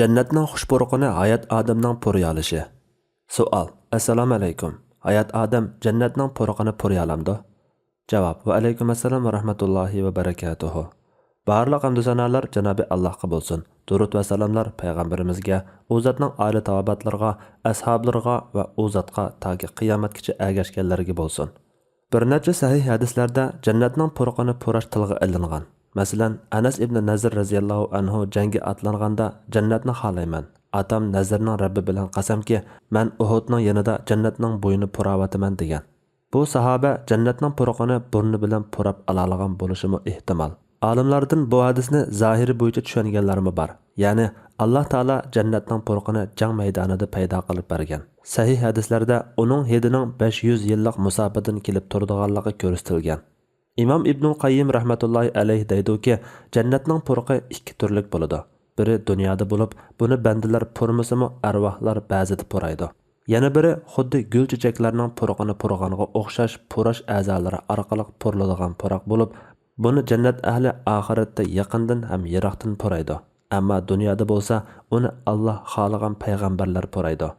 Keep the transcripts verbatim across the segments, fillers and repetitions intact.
جەننەتنىڭ خۇش پۇرىقىنى ھايات ئادەمنىڭ پۇرىيالىشى. سوئال: ئەسسالامۇ ئەلەيكۇم. ھايات ئادەم جەننەتنىڭ پۇرىقىنى پۇرىيالامدۇ؟ جاۋاب: ۋەئەلەيكۇم ئەسسالام ۋە رەھمەتۇللاھى ۋە بەرەكاتۇھۇ. بارلىق ھەمدۇ سانالار جانابى ئاللاھقا بولسۇن. دۇرۇد ۋە سالاملار پەيغەمبىرىمىزگە، ئۇ زاتنىڭ ئائىلە تاۋابىئاتلىرىغا، ئەسھابلىرىغا ۋە ئۇ زاتقا تاكى قىيامەتكىچە ئەگەشكەنلەرگە بولسۇن. بىر نەچچە سەھىھ ھەدىسلەردە جەننەتنىڭ پۇرىقىنى پۇراش تىلغا ئېلىنغان. مەسىلەن، ئەنەس ئىبنى نەزىر رەزىياللاھۇ ئەنھۇ جەڭگە ئاتلانغاندا جەننەتنى خالايمەن. ئاتام نەزىرنىڭ رەببى بىلەن قەسەمكى، مەن ئۇھۇدنىڭ يېنىدا جەننەتنىڭ بۇيىنى پۇراۋاتىمەن دېگەن. بۇ ساھابە جەننەتنىڭ پۇرىقىنى بۇرنى بىلەن پۇراپ ئالالىغان بولۇشىمۇ ئېھتىمال. ئالىملاردىن بۇ ھەدىسنى زاھىرى بويىچە چۈشەنگەنلەرمۇ بار. يەنى، ئاللا تائالا جەننەتنىڭ پۇرىقىنى جەڭ مەيدانىدا پەيدا قىلىپ بەرگەن. سەھىھ ھەدىسلەردە ئۇنىڭ ھىدىنىڭ بەش يۈز يىللىق مۇساپىدىن كېلىپ تۇرىدىغانلىقى كۆرسىتىلگەن. ئىمام ئىبنۇل قەييىم رەھمەتۇللاھى ئەلەيھ دەيدۇكى، جەننەتنىڭ پۇرىقى ئىككى تۈرلۈك بولىدۇ. بىرى دۇنيادا بولۇپ، بۇنى بەندىلەر پۇرمىسىمۇ، ئەرۋاھلار بەزىدە پۇرايدۇ. يەنە بىرى خۇددى گۈل چېچەكلەرنىڭ پۇرىقىنى پۇرىغانغا ئوخشاش پۇراش ئەزالىرى ئارقىلىق پۇرىلىدىغان پۇراق بولۇپ، بۇنى جەننەت ئەھلى ئاخىرەتتە يېقىندىن ھەم يىراقتىن پۇرايدۇ. ئەمما دۇنيادا بولسا ئۇنى ئاللا خالىغان پەيغەمبەرلەر پۇرايدۇ.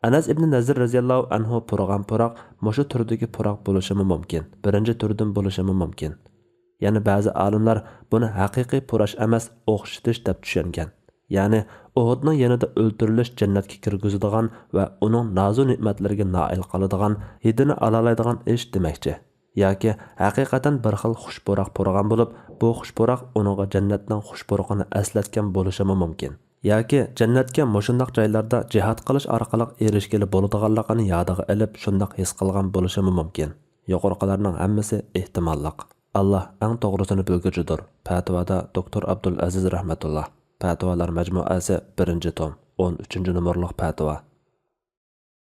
ئەنەس ئىبنى نەزىر رەزىياللاھۇ ئەنھۇ پۇرىغان پۇراق مۇشۇ تۈردىكى پۇراق بولۇشىمۇ مۇمكىن، بىرىنچى تۈردىن بولۇشىمۇ مۇمكىن. يەنە بەزى ئالىملار بۇنى ھەقىقىي پۇراش ئەمەس، ئوخشىتىش دەپ چۈشەنگەن. يەنى ئۇھۇدنىڭ يېنىدا ئۆلتۈرۈلۈش جەننەتكە كىرگۈزىدىغان ۋە ئۇنىڭ نازۇ نېمەتلىرىگە نائىل قىلىدىغان، ھىدىنى ئالالايدىغان ئىش دېمەكچى. ياكى ھەقىقەتەن بىر خىل خۇش پۇراق پۇرىغان بولۇپ، بۇ خۇش پۇراق ئۇنىڭغا جەننەتنىڭ خۇش پۇرىقىنى ئەسلەتكەن بولۇشىمۇ مۇمكىن. ياكى جەننەتكە مۇشۇنداق جايلاردا جىھاد قىلىش ئارقىلىق ئېرىشكىلى بولىدىغانلىقىنى يادىغا ئېلىپ، شۇنداق ھېس قىلغان بولۇشىمۇ مۇمكىن. يۇقىرىقىلارنىڭ ھەممىسى ئېھتىماللىق. ئاللا ئەڭ توغرىسىنى بىلگۈچىدۇر. پەتىۋادا دوكتور ئابدۇل ئەزىز رەھمەتۇللا. پەتىۋالار مەجمۇئەسى، بىرىنچى توم، ئون ئۈچىنچى نومۇرلۇق پەتىۋا.